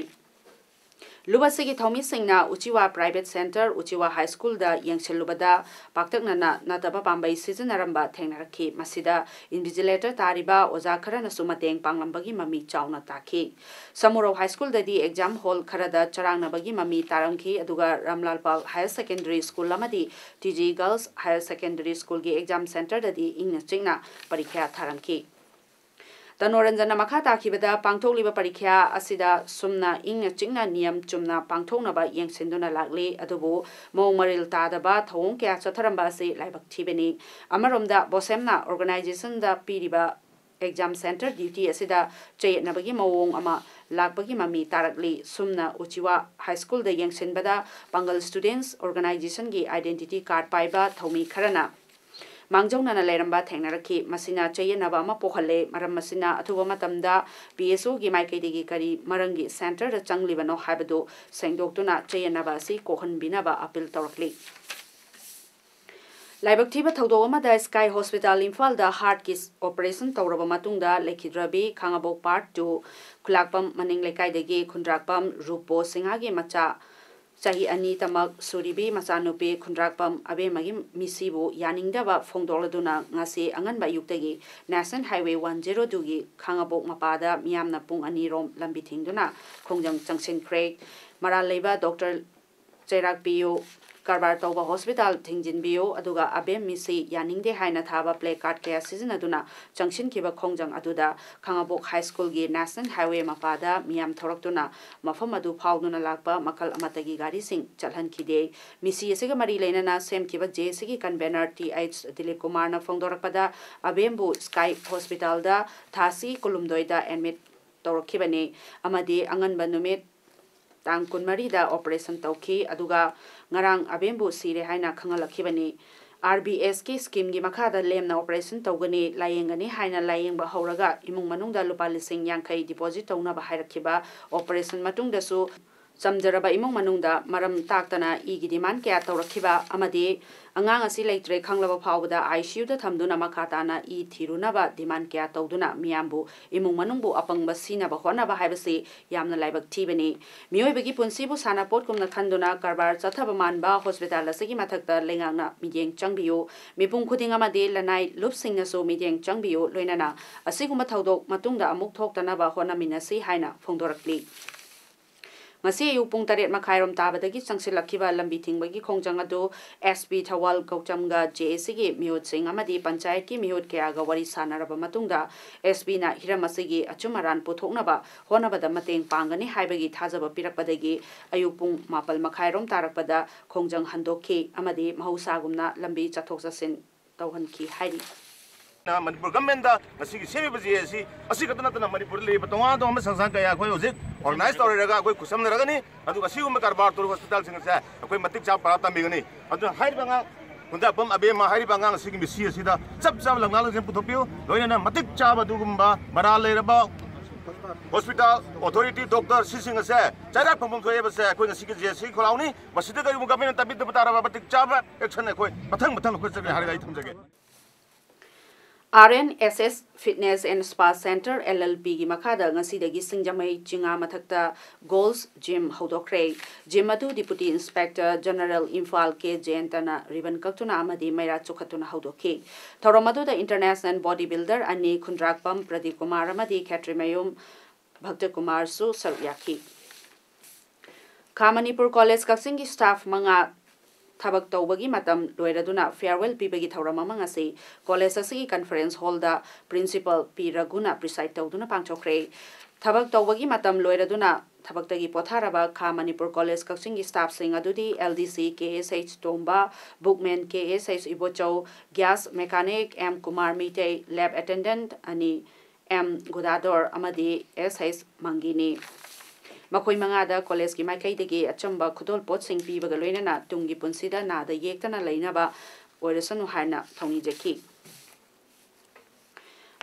ꯂꯨꯞ ꯑꯁꯤꯒꯤ ꯊꯧꯃꯤꯁꯤꯡꯅ ꯎꯆꯤꯋꯥ Private Centre, ꯎꯆꯤꯋꯥ High Schoolꯗ ꯌꯦꯡꯁꯤꯜꯂꯨꯕꯗ ꯄꯥꯛꯇꯛꯅꯅ ꯅꯠꯇꯕ ꯄꯥꯝꯕꯩ ꯁꯤꯖꯤꯟꯅꯔꯝꯕ ꯊꯦꯡꯅꯔꯛꯈꯤ꯫ ꯃꯁꯤꯗ invigilator ꯇꯥꯔꯤꯕ ꯑꯣꯖꯥ ꯈꯔꯅꯁꯨ ꯃꯇꯦꯡ ꯄꯥꯡꯂꯝꯕꯒꯤ ꯃꯃꯤ ꯆꯥꯎꯅ ꯇꯥꯈꯤ꯫ ꯁꯃꯨꯔꯧ High Schoolꯗꯗꯤ exam hall ꯈꯔꯗ ꯆꯔꯥꯡꯅꯕꯒꯤ ꯃꯃꯤ ꯇꯥꯔꯝꯈꯤ, ꯑꯗꯨꯒ ꯔꯥꯝꯂꯥꯜ ꯄꯥꯜ Higher Secondary School ꯑꯃꯗꯤ T G Girls Higher Secondary Schoolꯒꯤ exam centreꯗꯗꯤ ꯏꯪꯅ ꯆꯤꯛꯅ ꯄꯔꯤꯈ꯭ꯌꯥ ꯊꯥꯔꯝꯈꯤ꯫ ꯇꯅꯣꯔꯟꯖꯟꯅ ꯃꯈꯥ ꯇꯥꯈꯤꯕꯗ, ꯄꯥꯡꯊꯣꯛꯂꯤꯕ ꯄꯔꯤꯈ꯭ꯌꯥ ꯑꯁꯤꯗ ꯁꯨꯝꯅ ꯏꯪꯅ ꯆꯤꯛꯅ ꯅꯤꯌꯝ ꯆꯨꯝꯅ ꯄꯥꯡꯊꯣꯛꯅꯕ ꯌꯦꯡꯁꯤꯟꯗꯨꯅ ꯂꯥꯛꯂꯤ, ꯑꯗꯨꯕꯨ ꯃꯑꯣꯡ ꯃꯔꯤꯜ ꯇꯥꯗꯕ ꯊꯧꯑꯣꯡ ꯀꯌꯥ ꯆꯠꯊꯔꯝꯕ ꯑꯁꯤ ꯂꯥꯏꯕꯛ ꯊꯤꯕꯅꯤ꯫ ꯑꯃꯔꯣꯝꯗ, ꯕꯣꯁꯦꯝꯅ organizationꯗ ꯄꯤꯔꯤꯕ exam centre duty ꯑꯁꯤꯗ ꯆꯌꯦꯠꯅꯕꯒꯤ ꯃꯑꯣꯡ ꯑꯃ ꯂꯥꯛꯄꯒꯤ ꯃꯃꯤ ꯇꯥꯔꯛꯂꯤ꯫ ꯁꯨꯝꯅ ꯎꯆꯤꯋꯥ High Schoolꯗ ꯌꯦꯡꯁꯤꯟꯕꯗ ꯄꯥꯡꯒꯜ Students Organizationꯒꯤ identity card ꯄꯥꯏꯕ ꯊꯧꯃꯤ ꯈꯔꯅ ꯃꯥꯡꯖꯧꯅꯅ ꯂꯩꯔꯝꯕ ꯊꯦꯡꯅꯔꯛꯈꯤ꯫ ꯃꯁꯤꯅ ꯆꯌꯦꯠꯅꯕ ꯑꯃ ꯄꯣꯛꯍꯜꯂꯦ꯫ ꯃꯔꯝ ꯑꯁꯤꯅ ꯑꯊꯨꯕ ꯃꯇꯝꯗ P S Oꯒꯤ ꯃꯥꯏꯀꯩꯗꯒꯤ ꯀꯔꯤ ꯃꯔꯝꯒꯤ centreꯗ ꯆꯪꯂꯤꯕꯅꯣ ꯍꯥꯏꯕꯗꯨ ꯁꯦꯡꯗꯣꯛꯇꯨꯅ ꯆꯌꯦꯠꯅꯕ ꯑꯁꯤ ꯀꯣꯛꯍꯟꯕꯤꯅꯕ appeal ꯇꯧꯔꯛꯂꯤ꯫ ꯂꯥꯏꯕꯛ ꯊꯤꯕ ꯊꯧꯗꯣꯛ ꯑꯃꯗ Sky Hospital ꯏꯝꯐꯥꯜꯗ heartꯀꯤ operation ꯇꯧꯔꯕ ꯃꯇꯨꯡꯗ ꯂꯩꯈꯤꯗ꯭ꯔꯕꯤ ꯈꯥꯉꯕꯣꯛ Part two ꯈꯨꯂꯥꯛꯄꯝ ꯃꯅꯤꯡ ꯂꯩꯀꯥꯏꯗꯒꯤ ꯈꯨꯟꯗ꯭ꯔꯥꯛꯄꯝ ꯔꯨꯄꯣ ꯁꯤꯡꯍꯒꯤ ꯃꯆꯥ ꯆꯍꯤ ꯑꯅꯤ ꯇꯃꯛ ꯁꯨꯔꯤꯕꯤ ꯃꯆꯥꯅꯨꯄꯤ ꯈꯨꯟꯗ꯭ꯔꯥꯛꯄꯝ ꯑꯕꯦꯝꯃꯒꯤ ꯃꯤꯁꯤꯕꯨ ꯌꯥꯅꯤꯡꯗꯕ ꯐꯣꯡꯗꯣꯛꯂꯗꯨꯅ ꯉꯁꯤ ꯑꯉꯟꯕ ꯑꯌꯨꯛꯇꯒꯤ National Highway one zero twoꯒꯤ ꯈꯥꯉꯕꯣꯛ ꯃꯄꯥꯗ ꯃꯤꯌꯥꯝꯅ ꯄꯨꯡ ꯑꯅꯤꯔꯣꯝ ꯂꯝꯕꯤ ꯊꯤꯡꯗꯨꯅ ꯈꯣꯡꯖꯪ ꯆꯪꯁꯤꯟꯈ꯭ꯔꯦ꯫ ꯃꯔꯥꯜ ꯂꯩꯕ Doctor ꯆꯩꯔꯥꯛꯄꯤꯌꯨ ꯀꯔꯕꯥꯔ ꯇꯧꯕ ꯍꯣꯁꯄꯤꯇꯥꯜ ꯊꯤꯡꯖꯤꯟꯕꯤꯌꯨ, ꯑꯗꯨꯒ ꯑꯕꯦꯝ ꯃꯤꯁꯤ ꯌꯥꯅꯤꯡꯗꯦ ꯍꯥꯏꯅ ꯊꯥꯕ placard ꯀꯌꯥ ꯁꯤꯖꯤꯟꯅꯗꯨꯅ ꯆꯪꯁꯤꯟꯈꯤꯕ ꯈꯣꯡꯖꯪ ꯑꯗꯨꯗ ꯈꯥꯉꯕꯣꯛ ꯍꯥꯏ ꯁ꯭ꯀꯨꯜꯒꯤ ꯅꯦꯁꯅꯦꯜ ꯍꯥꯏꯋꯦ ꯃꯄꯥꯗ ꯃꯤꯌꯥꯝ ꯊꯧꯔꯛꯇꯨꯅ ꯃꯐꯝ ꯑꯗꯨ ꯐꯥꯎꯗꯨꯅ ꯂꯥꯛꯄ ꯃꯈꯜ ꯑꯃꯠꯇꯒꯤ ꯒꯥꯔꯤꯁꯤꯡ ꯆꯠꯍꯟꯈꯤꯗꯦ꯫ ꯃꯤꯁꯤ ꯑꯁꯤꯒ ꯃꯔꯤ ꯂꯩꯅꯅ ꯁꯦꯝꯈꯤꯕ ꯖꯦ ꯑꯦ ꯁꯤꯒꯤ convener ꯇꯤ ꯑꯩꯆ ꯗꯤꯂꯤꯞ ꯀꯨꯃꯥꯔꯅ ꯐꯣꯡꯗꯣꯔꯛꯄꯗ, ꯑꯕꯦꯝꯕꯨ ꯁ꯭ꯀꯥꯏ ꯍꯣꯁꯄꯤꯇꯥꯜꯗ ꯊꯥꯁꯤ ꯀꯨꯟꯍꯨꯝꯗꯣꯏꯗ admit ꯇꯧꯔꯛꯈꯤꯕꯅꯤ ꯑꯃꯗꯤ ꯑꯉꯟꯕ ꯅꯨꯃꯤꯠ ꯇꯥꯡ ꯀꯨꯟꯃꯔꯤꯗ operation ꯇꯧꯈꯤ, ꯑꯗꯨꯒ ꯉꯔꯥꯡ ꯑꯕꯦꯝꯕꯨ ꯁꯤꯔꯦ ꯍꯥꯏꯅ ꯈꯪꯍꯜꯂꯛꯈꯤꯕꯅꯤ꯫ ꯑꯥꯔ ꯕꯤ ꯑꯦꯁꯀꯤ schemeꯒꯤ ꯃꯈꯥꯗ ꯂꯦꯝꯅ operation ꯇꯧꯒꯅꯤ, ꯂꯥꯌꯦꯡꯒꯅꯤ ꯍꯥꯏꯅ ꯂꯥꯌꯦꯡꯕ ꯍꯧꯔꯒ ꯏꯃꯨꯡ ꯃꯅꯨꯡꯗ ꯂꯨꯄꯥ ꯂꯤꯁꯤꯡ ꯌꯥꯡꯈꯩ deposit ꯇꯧꯅꯕ ꯍꯥꯏꯔꯛꯈꯤꯕ, operation ꯃꯇꯨꯡꯗꯁꯨ ꯆꯝꯖꯔꯕ ꯏꯃꯨꯡ ꯃꯅꯨꯡꯗ ꯃꯔꯝ ꯇꯥꯛꯇꯅ ꯏꯒꯤ demand ꯀꯌꯥ ꯇꯧꯔꯛꯈꯤꯕ ꯑꯃꯗꯤ ꯑꯉꯥꯡ ꯑꯁꯤ ꯂꯩꯇ꯭ꯔꯦ ꯈꯪꯂꯕ ꯐꯥꯎꯕꯗ ꯑꯥꯏ ꯁꯤ ꯌꯨꯗ ꯊꯝꯗꯨꯅ ꯃꯈꯥ ꯇꯥꯅ ꯏ ꯊꯤꯔꯨꯅꯕ demand ꯀꯌꯥ ꯇꯧꯗꯨꯅ ꯃꯤꯌꯥꯝꯕꯨ, ꯏꯃꯨꯡ ꯃꯅꯨꯡꯕꯨ ꯑꯄꯪꯕ ꯁꯤꯅꯕ ꯍꯣꯠꯅꯕ ꯍꯥꯏꯕꯁꯤ ꯌꯥꯝꯅ ꯂꯥꯏꯕꯛ ꯊꯤꯕꯅꯤ꯫ ꯃꯤꯑꯣꯏꯕꯒꯤ ꯄꯨꯟꯁꯤꯕꯨ ꯁꯥꯟꯅꯄꯣꯠꯀꯨꯝꯅ ꯈꯟꯗꯨꯅ ꯀꯔꯕꯥꯔ ꯆꯠꯊꯕ ꯃꯥꯟꯕ ꯍꯣꯁꯄꯤꯇꯥꯜ ꯑꯁꯤꯒꯤ ꯃꯊꯛꯇ ꯂꯩꯉꯥꯛꯅ ꯃꯤꯠꯌꯦꯡ ꯆꯪꯕꯤꯌꯨ꯫ ꯃꯤꯄꯨꯝ ꯈꯨꯗꯤꯡ ꯑꯃꯗꯤ ꯂꯅꯥꯏ ꯂꯨꯞꯁꯤꯡꯅꯁꯨ ꯃꯤꯠꯌꯦꯡ ꯆꯪꯕꯤꯌꯨ, ꯂꯣꯏꯅꯅ ꯑꯁꯤꯒꯨꯝꯕ ꯊꯧꯗꯣꯛ ꯃꯇꯨꯡꯗ ꯑꯃꯨꯛ ꯊꯣꯛꯇꯅꯕ ꯍꯣꯠꯅꯃꯤꯟꯅꯁꯤ ꯍꯥꯏꯅ ꯐꯣꯡꯗꯣꯔꯛꯂꯤ꯫ ꯉꯁꯤ ꯑꯌꯨꯛ ꯄꯨꯡ ꯇꯔꯦꯠ ꯃꯈꯥꯏꯔꯣꯝ ꯇꯥꯕꯗꯒꯤ ꯆꯪꯁꯤꯜꯂꯛꯈꯤꯕ ꯂꯝꯕꯤ ꯊꯤꯡꯕꯒꯤ ꯈꯣꯡꯖꯪ ꯑꯗꯨ ꯑꯦꯁ ꯄꯤ ꯊꯧꯕꯥꯜ ꯒꯧꯇꯝꯒ ꯖꯦ ꯑꯦ ꯁꯤꯒꯤ ꯃꯤꯍꯨꯠꯁꯤꯡ ꯑꯃꯗꯤ ꯄꯟꯆꯥꯌꯠꯀꯤ ꯃꯤꯍꯨꯠ ꯀꯌꯥꯒ ꯋꯥꯔꯤ ꯁꯥꯟꯅꯔꯕ ꯃꯇꯨꯡꯗ, ꯑꯦꯁ ꯄꯤꯅ ꯍꯤꯔꯝ ꯑꯁꯤꯒꯤ ꯑꯆꯨꯝ ꯑꯔꯥꯟ ꯄꯨꯊꯣꯛꯅꯕ ꯍꯣꯠꯅꯕꯗ ꯃꯇꯦꯡ ꯄꯥꯡꯒꯅꯤ ꯍꯥꯏꯕꯒꯤ ꯊꯥꯖꯕ ꯄꯤꯔꯛꯄꯗꯒꯤ ꯑꯌꯨꯛ ꯄꯨꯡ ꯃꯥꯄꯜ ꯃꯈꯥꯏꯔꯣꯝ ꯇꯥꯔꯛꯄꯗ ꯈꯣꯡꯖꯪ ꯍꯟꯗꯣꯛꯈꯤ ꯑꯃꯗꯤ ꯃꯍꯧꯁꯥꯒꯨꯝꯅ ꯂꯝꯕꯤ ꯆꯠꯊꯣꯛ ꯆꯠꯁꯤꯟ ꯇꯧꯍꯟꯈꯤ ꯍꯥꯏꯔꯤ꯫ ꯃꯅꯤꯄꯨꯔ ꯒꯚꯔꯟꯃꯦꯟꯠꯇ ꯉꯁꯤꯒꯤ ꯁꯦꯝꯃꯤꯕ ꯖꯦ ꯑꯦ ꯁꯤ ꯑꯁꯤ ꯈꯛꯇ ꯅꯠꯇꯅ ꯃꯅꯤꯄꯨꯔꯗ ꯂꯩꯔꯤꯕ ꯇꯣꯉꯥꯟ ꯇꯣꯉꯥꯟꯕ ꯁꯪꯁꯊꯥꯟ ꯀꯌꯥ ꯑꯩꯈꯣꯏ ꯍꯧꯖꯤꯛ organise ꯇꯧꯔꯦꯔꯒ ꯑꯩꯈꯣꯏ ꯈꯨꯠꯁꯝꯅꯔꯒꯅꯤ꯫ ꯑꯗꯨꯒ ꯑꯁꯤꯒꯨꯝꯕ ꯀꯔꯕꯥꯔ ꯇꯧꯔꯤꯕ ꯍꯣꯁꯄꯤꯇꯥꯜꯁꯤꯡ ꯑꯁꯦ ꯑꯩꯈꯣꯏ ꯃꯇꯤꯛ ꯆꯥꯕ ꯄꯔꯥ ꯇꯝꯕꯤꯒꯅꯤ꯫ ꯑꯗꯨꯅ ꯍꯥꯏꯔꯤꯕ ꯑꯉꯥꯡ ꯍꯨꯟꯗꯥꯐꯝ ꯑꯕꯦꯝꯃ ꯍꯥꯏꯔꯤꯕ ꯑꯉꯥꯡ ꯑꯁꯤꯒꯤ ꯃꯤꯁꯤ ꯑꯁꯤꯗ ꯆꯞ ꯆꯥꯕ ꯂꯛꯅꯥ ꯂꯛꯁꯦꯜ ꯄꯨꯊꯣꯛꯄꯤꯌꯨ, ꯂꯣꯏꯅꯅ ꯃꯇꯤꯛ ꯆꯥꯕ ꯑꯗꯨꯒꯨꯝꯕ ꯃꯔꯥꯜ ꯂꯩꯔꯕ ꯍꯣꯁꯄꯤꯇꯥꯜ ꯑꯣꯊꯣꯔꯤꯇꯤ ꯗꯣꯛꯇꯔ ꯁꯤꯁꯤꯡ ꯑꯁꯦ ꯆꯩꯔꯥꯛ ꯐꯪꯐꯝ ꯊꯣꯛꯑꯦ ꯍꯥꯏꯕꯁꯦ ꯑꯩꯈꯣꯏ ꯉꯁꯤꯒꯤ ꯖꯦ ꯑꯦ ꯁꯤ ꯈꯣꯜꯂꯥꯎꯅꯤ꯫ ꯃꯁꯤꯗ ꯀꯔꯤꯒꯨꯝꯕ ꯒꯚꯔꯟꯃꯦꯟꯠꯅ ꯇꯝꯕꯤꯗꯕ ꯇꯥꯔꯕ ꯃꯇꯤꯛ ꯆꯥꯕ action ꯑꯩꯈꯣꯏ ꯃꯊꯪ ꯃꯊꯪ ꯂꯧꯈꯠꯆꯒꯦ ꯍꯥꯏꯔꯒ ꯑꯩ ꯊꯝꯖꯒꯦ꯫ R N S S Fitness and Spa Centre, L L ꯄꯤꯒꯤ ꯃꯈꯥꯗ ꯉꯁꯤꯗꯒꯤ ꯁꯤꯡꯖꯃꯩ ꯆꯤꯉꯥ ꯃꯊꯛꯇ Goals Gym ꯍꯧꯗꯣꯛꯈ꯭ꯔꯦ꯫ Gym ꯑꯗꯨ Deputy Inspector General ꯏꯝꯐꯥꯜ ꯀꯦ ꯖꯌꯟꯇꯅ ribbon ꯀꯛꯇꯨꯅ ꯑꯃꯗꯤ ꯃꯩꯔꯥ ꯆꯨꯈꯠꯇꯨꯅ ꯍꯧꯗꯣꯛꯈꯤ꯫ ꯊꯧꯔꯝ ꯑꯗꯨꯗ international body builder ꯑꯅꯤ, ꯈꯨꯟꯗ꯭ꯔꯥꯛꯄꯝ ꯄ꯭ꯔꯗꯤꯞ ꯀꯨꯃꯥꯔ ꯑꯃꯗꯤ ꯈꯦꯇ꯭ꯔꯤꯃꯌꯨꯝ ꯚꯛꯇ ꯀꯨꯃꯥꯔꯁꯨ ꯁꯔꯨꯛ ꯌꯥꯈꯤ꯫ ꯈꯥ ꯃꯅꯤꯄꯨꯔ ꯀꯣꯂꯦꯖ ꯀꯛꯆꯤꯡꯒꯤ staff ꯃꯉꯥ ꯊꯕꯛ ꯇꯧꯕꯒꯤ ꯃꯇꯝ ꯂꯣꯏꯔꯗꯨꯅ farewell ꯄꯤꯕꯒꯤ ꯊꯧꯔꯝ ꯑꯃ ꯉꯁꯤ ꯀꯣꯂꯦꯖ ꯑꯁꯤꯒꯤ conference hall ꯗ principal ꯄꯤ ꯔꯘꯨꯅ preside ꯇꯧꯗꯨꯅ ꯄꯥꯡꯊꯣꯛꯈ꯭ꯔꯦ꯫ ꯊꯕꯛ ꯇꯧꯕꯒꯤ ꯃꯇꯝ ꯂꯣꯏꯔꯗꯨꯅ ꯊꯕꯛꯇꯒꯤ ꯄꯣꯊꯥꯔꯕ ꯈꯥ ꯃꯅꯤꯄꯨꯔ ꯀꯣꯂꯦꯖ ꯀꯛꯆꯤꯡꯒꯤ staff ꯁꯤꯡ ꯑꯗꯨꯗꯤ L D C K S H ꯇꯣꯝꯕ, bookman K S H Ibochou, gas mechanic M Kumar Meitei, lab attendant ꯑꯅꯤ M ꯒꯨꯗꯥꯗꯣꯔ ꯑꯃꯗꯤ S H ꯃꯪꯒꯤꯅꯤ꯫ ꯃꯈꯣꯏ ꯃꯉꯥꯗ ꯀꯣꯂꯦꯖꯀꯤ ꯃꯥꯏꯀꯩꯗꯒꯤ ꯑꯆꯝꯕ ꯈꯨꯗꯣꯜꯄꯣꯠꯁꯤꯡ ꯄꯤꯕꯒ ꯂꯣꯏꯅꯅ ꯇꯨꯡꯒꯤ ꯄꯨꯟꯁꯤꯗ ꯅꯥꯗ ꯌꯦꯛꯇꯅ ꯂꯩꯅꯕ ꯑꯣꯏꯔꯁꯅꯨ ꯍꯥꯏꯅ ꯊꯧꯅꯤꯖꯈꯤ꯫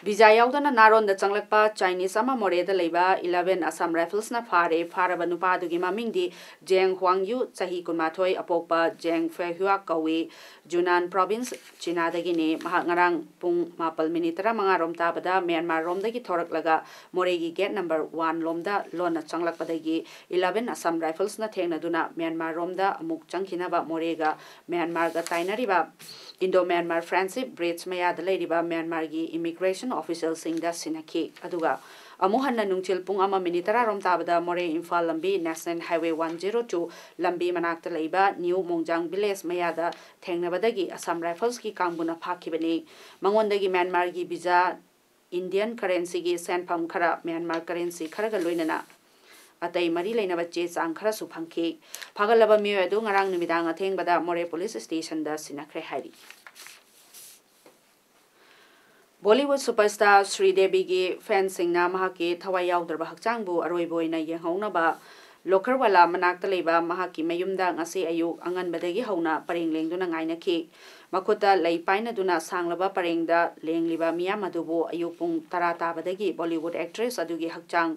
Visa ꯌꯥꯎꯗꯅ ꯅꯥꯔꯣꯟꯗ ꯆꯪꯂꯛꯄ Chinese ꯑꯃ ꯃꯣꯔꯦꯗ ꯂꯩꯕ eleven Assam Rifles ꯅ ꯐꯥꯔꯦ꯫ ꯐꯥꯔꯕ ꯅꯨꯄꯥ ꯑꯗꯨꯒꯤ ꯃꯃꯤꯡꯗꯤ ꯖꯦꯡ ꯍ꯭ꯋꯥꯡꯌꯨ, ꯆꯍꯤ ꯀꯨꯟꯃꯥꯊꯣꯏ, ꯑꯄꯣꯛꯄ ꯖꯦꯡ ꯐꯦꯍ꯭ꯌꯨꯑꯥ ꯀꯧꯏ꯫ ꯖꯨꯅꯥꯟ province, ꯆꯤꯅꯥꯗꯒꯤꯅꯤ꯫ ꯃꯍꯥꯛ ꯉꯔꯥꯡ ꯄꯨꯡ ꯃꯥꯄꯜ minute ꯇꯔꯥꯃꯉꯥ ꯔꯣꯝ ꯇꯥꯕꯗ ꯃ꯭ꯌꯥꯟꯃꯥꯔ ꯔꯣꯝꯗꯒꯤ ꯊꯣꯔꯛꯂꯒ ꯃꯣꯔꯦꯒꯤ gate number one ꯂꯣꯝꯗ ꯂꯣꯟꯅ ꯆꯪꯂꯛꯄꯗꯒꯤ eleven Assam Rifles ꯅ ꯊꯦꯡꯅꯗꯨꯅ ꯃ꯭ꯌꯥꯟꯃꯥꯔ ꯔꯣꯝꯗ ꯑꯃꯨꯛ ꯆꯪꯈꯤꯅꯕ ꯃꯣꯔꯦꯒ ꯃ꯭ꯌꯥꯟꯃꯥꯔꯒ ꯇꯥꯏꯅꯔꯤꯕ Indo Myanmar Friendship Bridge ꯃꯌꯥꯗ ꯂꯩꯔꯤꯕ ꯃ꯭ꯌꯥꯟꯃꯥꯔꯒꯤ immigration official ꯁꯤꯡꯗ ꯁꯤꯟꯅꯈꯤ꯫ ꯑꯗꯨꯒ ꯑꯃꯨꯛ ꯍꯟꯅ ꯅꯨꯡꯊꯤꯜ ꯄꯨꯡ ꯑꯃ minute ꯇꯔꯥ ꯔꯣꯝ ꯇꯥꯕꯗ ꯃꯣꯔꯦ ꯏꯝꯐꯥꯜ ꯂꯝꯕꯤ National Highway one zero two ꯂꯝꯕꯤ ꯃꯅꯥꯛꯇ ꯂꯩꯕ New Mongjang Village ꯃꯌꯥꯗ ꯊꯦꯡꯅꯕꯗꯒꯤ Assam Rifles ꯀꯤ ꯀꯥꯡꯕꯨꯅ ꯐꯥꯈꯤꯕꯅꯤ꯫ ꯃꯉꯣꯟꯗꯒꯤ ꯃ꯭ꯌꯥꯟꯃꯥꯔꯒꯤ visa, Indian currency ꯒꯤ ꯁꯦꯟꯐꯝ ꯈꯔ, ꯃ꯭ꯌꯥꯟꯃꯥꯔ currency ꯈꯔꯒ ꯂꯣꯏꯅꯅ ꯑꯇꯩ ꯃꯔꯤ ꯂꯩꯅꯕ ꯆꯦ ꯆꯥꯡ ꯈꯔꯁꯨ ꯐꯪꯈꯤ꯫ ꯐꯥꯒꯠꯂꯕ ꯃꯤꯑꯣꯏ ꯑꯗꯨ ꯉꯔꯥꯡ ꯅꯨꯃꯤꯗꯥꯡ ꯑꯊꯦꯡꯕꯗ ꯃꯣꯔꯦ police station ꯗ ꯁꯤꯟꯅꯈ꯭ꯔꯦ ꯍꯥꯏꯔꯤ꯫ Bollywood superstar ꯁ꯭ꯔꯤꯗꯦꯕꯤꯒꯤ fan ꯁꯤꯡꯅ ꯃꯍꯥꯛꯀꯤ ꯊꯋꯥꯏ ꯌꯥꯎꯗ꯭ꯔꯕ ꯍꯛꯆꯥꯡꯕꯨ ꯑꯔꯣꯏꯕ ꯑꯣꯏꯅ ꯌꯦꯡꯍꯧꯅꯕ ꯂꯣꯈꯔꯋꯥꯂꯥ ꯃꯅꯥꯛꯇ ꯂꯩꯕ ꯃꯍꯥꯛꯀꯤ ꯃꯌꯨꯝꯗ ꯉꯁꯤ ꯑꯌꯨꯛ ꯑꯉꯟꯕꯗꯒꯤ ꯍꯧꯅ ꯄꯔꯦꯡ ꯂꯦꯡꯗꯨꯅ ꯉꯥꯏꯅꯈꯤ꯫ ꯃꯈꯨꯠꯇ ꯂꯩ ꯄꯥꯏꯅꯗꯨꯅ ꯁꯥꯡꯂꯕ ꯄꯔꯦꯡꯗ ꯂꯦꯡꯂꯤꯕ ꯃꯤꯌꯥꯝ ꯑꯗꯨꯕꯨ ꯑꯌꯨꯛ ꯄꯨꯡ ꯇꯔꯥ ꯇꯥꯕꯗꯒꯤ Bollywood actress ꯑꯗꯨꯒꯤ ꯍꯛꯆꯥꯡ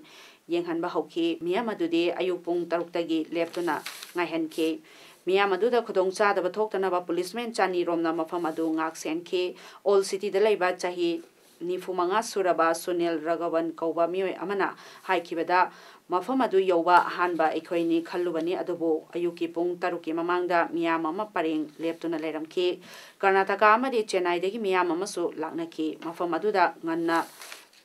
ꯌꯦꯡꯍꯟꯕ ꯍꯧꯈꯤ꯫ ꯃꯤꯌꯥꯝ ꯑꯗꯨꯗꯤ ꯑꯌꯨꯛ ꯄꯨꯡ ꯇꯔꯨꯛꯇꯒꯤ ꯂꯦꯞꯇꯨꯅ ꯉꯥꯏꯍꯟꯈꯤ꯫ ꯃꯤꯌꯥꯝ ꯑꯗꯨꯗ ꯈꯨꯗꯣꯡꯆꯥꯗꯕ ꯊꯣꯛꯇꯅꯕ policeman ꯆꯅꯤ ꯔꯣꯝꯅ ꯃꯐꯝ ꯑꯗꯨ ꯉꯥꯛ ꯁꯦꯟꯈꯤ꯫ Old City ꯗ ꯂꯩꯕ ꯆꯍꯤ ꯅꯤꯐꯨ ꯃꯉꯥ ꯁꯨꯔꯕ ꯁꯨꯅꯤꯜ ꯔꯥꯘꯋꯟ ꯀꯧꯕ ꯃꯤꯑꯣꯏ ꯑꯃꯅ ꯍꯥꯏꯈꯤꯕꯗ, "ꯃꯐꯝ ꯑꯗꯨ ꯌꯧꯕ ꯑꯍꯥꯟꯕ ꯑꯩꯈꯣꯏꯅꯤ ꯈꯜꯂꯨꯕꯅꯤ, ꯑꯗꯨꯕꯨ ꯑꯌꯨꯛꯀꯤ ꯄꯨꯡ ꯇꯔꯨꯛꯀꯤ ꯃꯃꯥꯡꯗ ꯃꯤꯌꯥꯝ ꯑꯃ ꯄꯔꯦꯡ ꯂꯦꯞꯇꯨꯅ ꯂꯩꯔꯝꯈꯤ꯫ ꯀꯔꯅꯥꯇꯀꯥ ꯑꯃꯗꯤ ꯆꯦꯟꯅꯥꯏꯗꯒꯤ ꯃꯤꯌꯥꯝ ꯑꯃꯁꯨ ꯂꯥꯛꯅꯈꯤ꯫ ꯃꯐꯝ ꯑꯗꯨꯗ ꯉꯟꯅ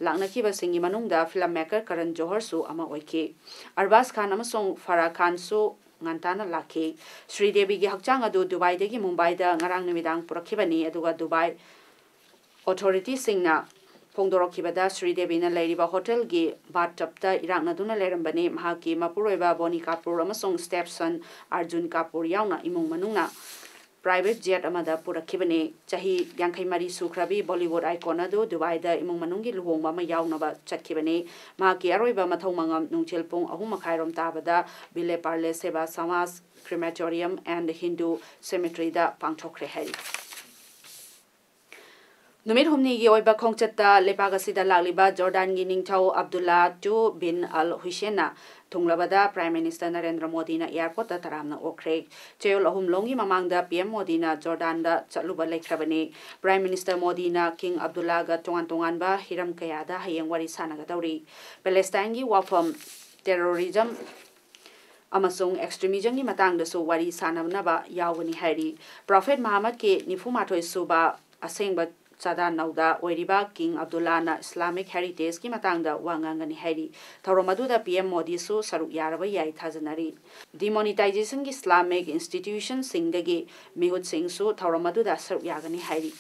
ꯂꯥꯛꯅꯈꯤꯕꯁꯤꯡꯒꯤ ꯃꯅꯨꯡꯗ film maker ꯀꯔꯟ ꯖꯣꯍꯔꯁꯨ ꯑꯃ ꯑꯣꯏꯈꯤ꯫ ꯑꯔꯕꯥꯖ ꯈꯥꯟ ꯑꯃꯁꯨꯡ ꯐꯔꯥꯍ ꯈꯥꯟꯁꯨ ꯉꯟꯇꯥꯅ ꯂꯥꯛꯈꯤ꯫ ꯁ꯭ꯔꯤꯗꯦꯕꯤꯒꯤ ꯍꯛꯆꯥꯡ ꯑꯗꯨ ꯗꯨꯕꯥꯏꯗꯒꯤ ꯃꯨꯝꯕꯥꯏꯗ ꯉꯔꯥꯡ ꯅꯨꯃꯤꯗꯥꯡ ꯄꯨꯔꯛꯈꯤꯕꯅꯤ, ꯑꯗꯨꯒ ꯗꯨꯕꯥꯏ ꯑꯣꯊꯣꯔꯤꯇꯤꯁꯤꯡꯅ ꯐꯣꯡꯗꯣꯔꯛꯈꯤꯕꯗ, ꯁ꯭ꯔꯤꯗꯦꯕꯤꯅ ꯂꯩꯔꯤꯕ ꯍꯣꯇꯦꯜꯒꯤ ꯕꯥꯠꯇꯞꯇ ꯏꯔꯥꯛꯅꯗꯨꯅ ꯂꯩꯔꯝꯕꯅꯤ꯫ ꯃꯍꯥꯛꯀꯤ ꯃꯄꯨꯔꯣꯏꯕ ꯕꯣꯅꯤ ꯀꯥꯄꯨꯔ ꯑꯃꯁꯨꯡ ꯁ꯭ꯇꯦꯞꯁꯟ ꯑꯔꯖꯨꯟ ꯀꯥꯄꯨꯔ ꯌꯥꯎꯅ ꯏꯃꯨꯡ ꯃꯅꯨꯡꯅ ꯄ꯭ꯔꯥꯏꯚꯦꯠ ꯖꯦꯠ ꯑꯃꯗ ꯄꯨꯔꯛꯈꯤꯕꯅꯤ꯫ ꯆꯍꯤ ꯌꯥꯡꯈꯩ ꯃꯔꯤ ꯁꯨꯈ꯭ꯔꯕꯤ ꯕꯣꯂꯤꯋꯨꯗ ꯑꯥꯏꯀꯣꯟ ꯑꯗꯨ ꯗꯨꯕꯥꯏꯗ ꯏꯃꯨꯡ ꯃꯅꯨꯡꯒꯤ ꯂꯨꯍꯣꯡꯕ ꯑꯃ ꯌꯥꯎꯅꯕ ꯆꯠꯈꯤꯕꯅꯤ꯫ ꯃꯍꯥꯛꯀꯤ ꯑꯔꯣꯏꯕ ꯃꯊꯧ ꯃꯉꯝ ꯅꯨꯡꯊꯤꯜ ꯄꯨꯡ ꯑꯍꯨꯝ ꯃꯈꯥꯏꯔꯣꯝ ꯇꯥꯕꯗ ꯕꯤꯂꯦ ꯄꯥꯔꯂꯦ ꯁꯦꯕꯥ ꯁꯃꯥꯖ ꯀ꯭ꯔꯤꯃꯦꯇꯣꯔꯤꯌꯝ ꯑꯦꯟ ꯍꯤꯟꯗꯨ ꯁꯦꯃꯤꯇ꯭ꯔꯤꯗ ꯄꯥꯡꯊꯣꯛꯈ꯭ꯔꯦ ꯍꯥꯏꯔꯤ꯫ ꯅꯨꯃꯤꯠ ꯍꯨꯝꯅꯤꯒꯤ ꯑꯣꯏꯕ ꯈꯣꯡꯆꯠꯇ ꯂꯩꯕꯥꯛ ꯑꯁꯤꯗ ꯂꯥꯛꯂꯤꯕ ꯖꯣꯔꯗꯥꯟꯒꯤ ꯅꯤꯡꯊꯧ ꯑꯕꯗꯨꯜꯂꯥ ꯇꯨ ꯕꯤꯟ ꯑꯜ ꯍꯨꯁꯦꯟꯅ ꯊꯨꯡꯂꯕꯗ ꯄ꯭ꯔꯥꯏꯝ ꯃꯤꯅꯤꯁꯇꯔ ꯅꯔꯦꯟꯗ꯭ꯔ ꯃꯣꯗꯤꯅ ꯑꯦꯌꯥꯔꯄꯣꯔꯠꯇ ꯇꯔꯥꯝꯅ ꯑꯣꯛꯈ꯭ꯔꯦ꯫ ꯆꯌꯣꯜ ꯑꯍꯨꯝ ꯂꯣꯝꯒꯤ ꯃꯃꯥꯡꯗ ꯄꯤ ꯑꯦꯝ ꯃꯣꯗꯤꯅ ꯖꯣꯔꯗꯥꯟꯗ ꯆꯠꯂꯨꯕ ꯂꯩꯈ꯭ꯔꯕꯅꯤ꯫ ꯄ꯭ꯔꯥꯏꯝ ꯃꯤꯅꯤꯁꯇꯔ ꯃꯣꯗꯤꯅ ꯀꯤꯡ ꯑꯕꯗꯨꯜꯂꯥꯒ ꯇꯣꯉꯥꯟ ꯇꯣꯉꯥꯟꯕ ꯍꯤꯔꯝ ꯀꯌꯥꯗ ꯍꯌꯦꯡ ꯋꯥꯔꯤ ꯁꯥꯟꯅꯒꯗꯧꯔꯤ꯫ ꯄꯦꯂꯦꯁꯇꯥꯏꯟꯒꯤ ꯋꯥꯐꯝ, ꯇꯦꯔꯣꯔꯤꯖꯝ ꯑꯃꯁꯨꯡ ꯑꯦꯛꯁꯇ꯭ꯔꯤꯃꯤꯖꯝꯒꯤ ꯃꯇꯥꯡꯗꯁꯨ ꯋꯥꯔꯤ ꯁꯥꯟꯅꯅꯕ ꯌꯥꯎꯒꯅꯤ ꯍꯥꯏꯔꯤ꯫ ꯄ꯭ꯔꯣꯐꯦꯠ ꯃꯍꯥꯃꯗꯀꯤ ꯅꯤꯐꯨ ꯃꯥꯊꯣꯏ ꯁꯨꯕ ꯑꯁꯦꯡꯕ ꯆꯥꯗꯥ ꯅꯧꯗ ꯑꯣꯏꯔꯤꯕ ꯀꯤꯡ ꯑꯕꯗꯨꯜꯂꯥꯅ ꯏꯁꯂꯥꯃꯤꯛ ꯍꯦꯔꯤꯇꯦꯖꯀꯤ ꯃꯇꯥꯡꯗ ꯋꯥ ꯉꯥꯡꯒꯅꯤ ꯍꯥꯏꯔꯤ꯫ ꯊꯧꯔꯝ ꯑꯗꯨꯗ ꯄꯤ ꯑꯦꯝ ꯃꯣꯗꯤꯁꯨ ꯁꯔꯨꯛ ꯌꯥꯔꯕ ꯌꯥꯏ ꯊꯥꯖꯅꯔꯤ꯫ ꯗꯤꯃꯣꯅꯤꯇꯥꯏꯖꯦꯁꯟꯒꯤ ꯏꯁꯂꯥꯃꯤꯛ ꯏꯟꯁꯇꯤꯇ꯭ꯌꯨꯁꯟꯁꯤꯡꯗꯒꯤ ꯃꯤꯍꯨꯠꯁꯤꯡꯁꯨ ꯊꯧꯔꯝ ꯑꯗꯨꯗ ꯁꯔꯨꯛ ꯌꯥꯒꯅꯤ ꯍꯥꯏꯔꯤ꯫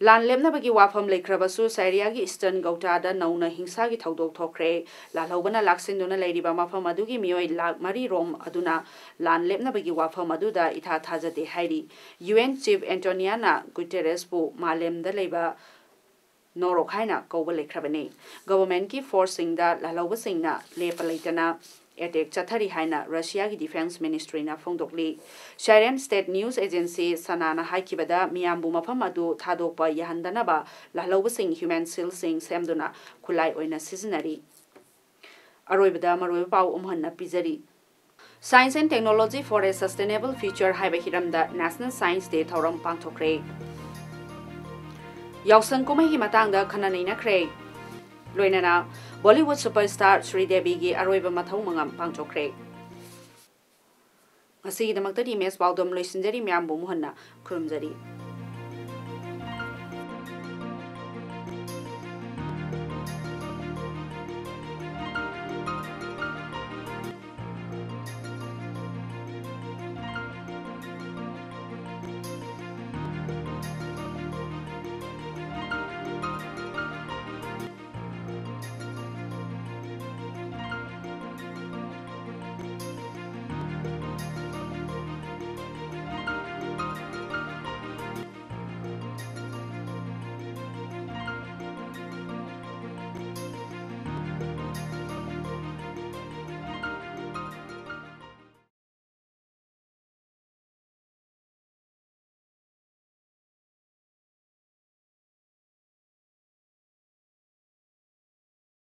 ꯂꯥꯟ ꯂꯦꯞꯅꯕꯒꯤ ꯋꯥꯐꯝ ꯂꯩꯈ꯭ꯔꯕꯁꯨ, ꯁꯥꯏꯔꯤꯌꯥꯒꯤ ꯏꯁꯇꯔꯟ ꯒꯧꯇꯥꯗ ꯅꯧꯅ ꯍꯤꯡꯁꯥꯒꯤ ꯊꯧꯗꯣꯛ ꯊꯣꯛꯈ꯭ꯔꯦ꯫ ꯂꯥꯜꯍꯧꯕꯅ ꯂꯥꯛꯁꯤꯟꯗꯨꯅ ꯂꯩꯔꯤꯕ ꯃꯐꯝ ꯑꯗꯨꯒꯤ ꯃꯤꯑꯣꯏ ꯂꯥꯈ ꯃꯔꯤ ꯔꯣꯝ ꯑꯗꯨꯅ ꯂꯥꯟ ꯂꯦꯞꯅꯕꯒꯤ ꯋꯥꯐꯝ ꯑꯗꯨꯗ ꯏꯊꯥ ꯊꯥꯖꯗꯦ ꯍꯥꯏꯔꯤ꯫ ꯌꯨ ꯑꯦꯟ ꯆꯤꯐ ꯑꯦꯟꯇꯣꯅꯤꯌꯥꯅ ꯒꯨꯇꯦꯔꯦꯁꯄꯨ ꯃꯥꯂꯦꯝꯗ ꯂꯩꯕ ꯅꯣꯔꯣꯛ ꯍꯥꯏꯅ ꯀꯧꯕ ꯂꯩꯈ꯭ꯔꯕꯅꯤ꯫ ꯒꯚꯔꯟꯃꯦꯟꯠꯀꯤ ꯐꯣꯔꯁꯁꯤꯡꯗ ꯂꯥꯜꯍꯧꯕꯁꯤꯡꯅ ꯂꯦꯞꯄ ꯂꯩꯇꯅ ꯑꯦꯇꯦꯛ ꯆꯠꯊꯔꯤ ꯍꯥꯏꯅ ꯔꯁꯤꯌꯥꯒꯤ ꯗꯤꯐꯦꯟꯁ ꯃꯤꯅꯤꯁꯇ꯭ꯔꯤꯅ ꯐꯣꯡꯗꯣꯛꯂꯤ꯫ ꯁꯥꯏꯔꯤꯌꯟ ꯁ꯭ꯇꯦꯠ ꯅ꯭ꯌꯨꯁ ꯑꯦꯖꯦꯟꯁꯤ ꯁꯅꯥꯅ ꯍꯥꯏꯈꯤꯕꯗ, ꯃꯤꯌꯥꯝꯕꯨ ꯃꯐꯝ ꯑꯗꯨ ꯊꯥꯗꯣꯛꯄ ꯌꯥꯍꯟꯗꯅꯕ ꯂꯥꯜꯍꯧꯕꯁꯤꯡ ꯍ꯭ꯌꯨꯃꯦꯟ ꯁꯤꯜꯁꯤꯡ ꯁꯦꯝꯗꯨꯅ ꯈꯨꯠꯂꯥꯏ ꯑꯣꯏꯅ ꯁꯤꯖꯤꯟꯅꯔꯤ꯫ ꯑꯔꯣꯏꯕꯗ ꯃꯔꯨꯑꯣꯏꯕ ꯄꯥꯎ ꯑꯃꯨꯛ ꯍꯟꯅ ꯄꯤꯖꯔꯤ꯫ Science and Technology for a Sustainable Future ꯍꯥꯏꯕ ꯍꯤꯔꯝꯗ National Science Day ꯊꯧꯔꯝ ꯄꯥꯡꯊꯣꯛꯈ꯭ꯔꯦ꯫ ꯌꯥꯎꯁꯪ ꯀꯨꯝꯍꯩꯒꯤ ꯃꯇꯥꯡꯗ ꯈꯟꯅ ꯅꯩꯅꯈ꯭ꯔꯦ꯫ ꯂꯣꯏꯅꯅ ꯕꯣꯂꯤꯋꯨꯗ ꯁꯨꯄꯔꯁ꯭ꯇꯥꯔ ꯁ꯭ꯔꯤꯗꯦꯕꯤꯒꯤ ꯑꯔꯣꯏꯕ ꯃꯊꯧ ꯃꯉꯝ ꯄꯥꯡꯊꯣꯛꯈ꯭ꯔꯦ꯫ ꯉꯁꯤꯒꯤꯗꯃꯛꯇꯗꯤ ꯃꯦꯁ ꯄꯥꯎꯗꯝ ꯂꯣꯏꯁꯤꯟꯖꯔꯤ꯫ ꯃꯌꯥꯝꯕꯨ ꯑꯃꯨꯛ ꯍꯟꯅ ꯈꯨꯔꯨꯝꯖꯔꯤ꯫